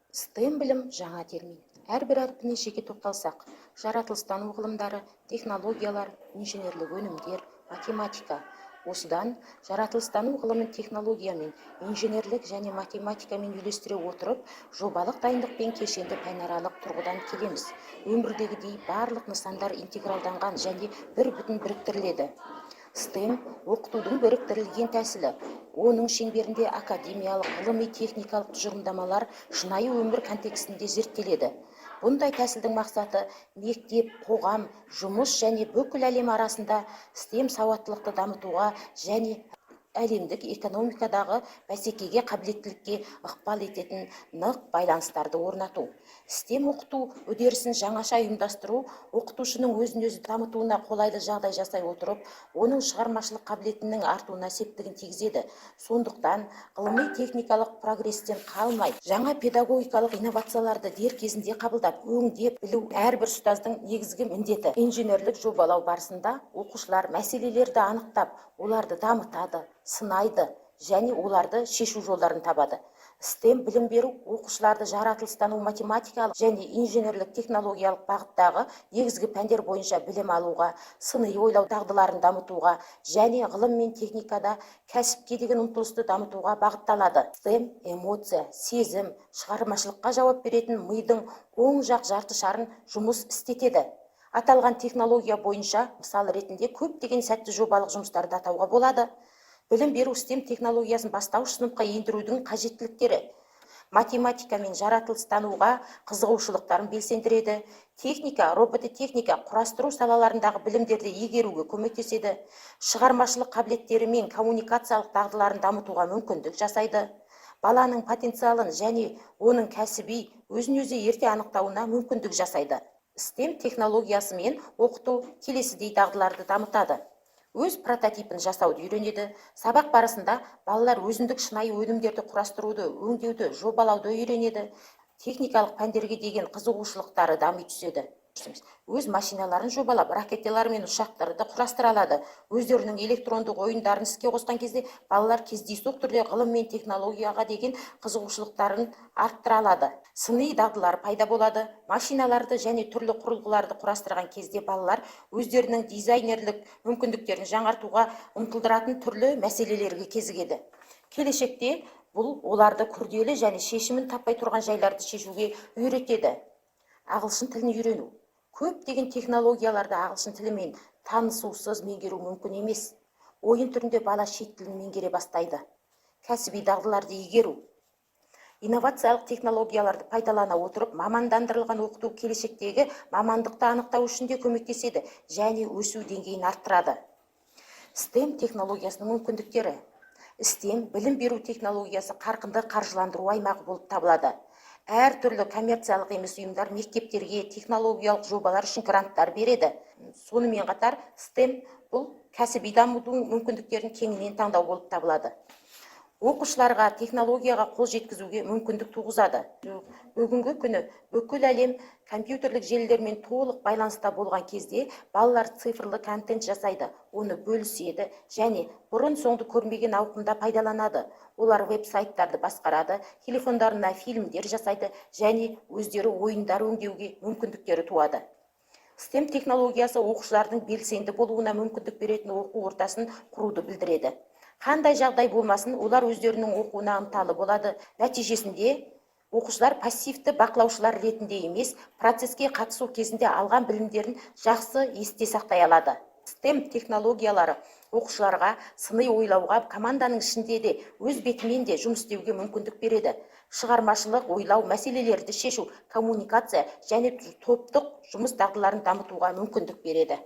STEM білім – жаңа термин. Әрбір әрпіне жеке тоқталсақ: жаратылыстану ғылымдары, технологиялар, инженерлік өнімдер, математика. Осыдан жаратылыстану ғылымын технологиямен, инженерлік және математикамен үйлестіре отырып, жобалық дайындықпен кешенді пәнаралық тұрғыдан келеміз. Өмірдегідей, барлық нысандар интегралданған және бір бүтін біріктіріледі. STEM – оқытудың біріктірілген тәсілі. Оның шеңберінде академиялық, ғылыми-техникалық тұжырымдамалар шынайы өмір контекстінде зерттеледі. Бұндай тәсілдің мақсаты – мектеп, қоғам, жұмыс және бүкіл әлем арасында STEM сауаттылықты дамытуға және әлемдік экономикадағы бәсекеге қабілеттілікке ықпал ететін нық байланыстарды орнату. STEM оқыту үдерісін жаңаша ұйымдастыру оқытушының өзін-өзі дамытуына қолайлы жағдай жасай отырып, оның шығармашылық қабілетінің артуына септігін тигізеді. Сондықтан ғылыми-техникалық прогресстен қалмай, жаңа педагогикалық инновацияларды дер кезінде қабылдап, өңдеп білу – әрбір ұстаздың негізгі міндеті. Инженерлік жобалау барысында оқушылар мәселелерді анықтап, оларды дамытады, сынайды және оларды шешу жолдарын табады. STEM білім беру оқушыларды жаратылыстану, математикалық және инженерлік технологиялық бағыттағы негізгі пәндер бойынша білім алуға, сыни ойлау дағдыларын дамытуға және ғылым мен техникада кәсіпке деген ұмтылысты дамытуға бағытталады. STEM эмоция, сезім, шығармашылыққа жауап беретін мидың оң жақ жарты шарын жұмыс істетеді. Аталған технология бойынша мысал ретінде көптеген сәтті жобалық жұмыстарды атауға болады. Білім беру STEM технологиясын бастауыш сыныпқа ендірудің қажеттіліктері: математика мен жаратылыстануға қызығушылықтарын белсендіреді, техника, робототехника, құрастыру салаларындағы білімдерді игеруге көмектеседі, шығармашылық қабілеттері мен коммуникациялық дағдыларын дамытуға мүмкіндік жасайды, баланың потенциалын және оның кәсіби өзін-өзі ерте анықтауына мүмкіндік жасайды. STEM технологиясымен оқыту келесідей дағдыларды дамытады: өз прототипін жасауды үйренеді. Сабақ барысында балалар өзіндік шынайы өнімдерді құрастыруды, өңдеуді, жобалауды үйренеді. Техникалық пәндерге деген қызығушылықтары дами түседі. Өз машиналарын жобалап, ракеталар мен ұшақтарды құрастыра алады. Өздерінің электрондық ойындарын іске қосқан кезде балалар кездейсоқ түрде ғылым мен технологияға деген қызығушылықтарын арттыра алады. Сыни дағдылар пайда болады. Машиналарды және түрлі құрылғыларды құрастырған кезде балалар өздерінің дизайнерлік мүмкіндіктерін жаңартуға ұмтылдыратын түрлі мәселелерге кезігеді. Келешекте бұл оларды күрделі және шешімін таппай тұрған жайларды шешуге үйретеді. Ағылшын тілін үйрену. Көптеген технологияларды ағылшын тілімен танысусыз меңгеру мүмкін емес. Ойын түрінде бала шет тілін меңгере бастайды. Кәсіби дағдыларды игеру. Инновациялық технологияларды пайдалана отырып, мамандандырылған оқыту келешектегі мамандықты анықтау үшін де көмектеседі және өсу деңгейін арттырады. STEM технологиясының мүмкіндіктері. STEM білім беру технологиясы қарқынды қаржыландыру аймағы болып табылады. Әртүрлі коммерциялық емес ұйымдар мектептерге технологиялық жобалар үшін гранттар береді. Сонымен қатар STEM – бұл кәсіби дамудың мүмкіндіктерін кеңінен таңдау болып табылады. Оқушыларға технологияға қол жеткізуге мүмкіндік туғызады. Бүгінгі күні бүкіл әлем компьютерлік желілермен толық байланыста болған кезде, балалар цифрлы контент жасайды, оны бөліседі және бұрын соңды көрмеген ауқымда пайдаланады. Олар веб-сайттарды басқарады, телефондарына фильмдер жасайды және өздері ойындар өңдеуге мүмкіндіктері туады. STEM технологиясы оқушылардың белсенді болуына мүмкіндік беретін оқу ортасын құруды білдіреді. Қандай жағдай болмасын, олар өздерінің оқуына ынталы болады. Нәтижесінде оқушылар пассивті бақылаушылар ретінде емес, процеске қатысу кезінде алған білімдерін жақсы есте сақтай алады. STEM технологиялары оқушыларға сыни ойлауға, команданың ішінде де, өз бетімен де жұмыс істеуге мүмкіндік береді. Шығармашылық ойлау, мәселелерді шешу, коммуникация және топтық жұмыс дағдыларын дамытуға мүмкіндік береді.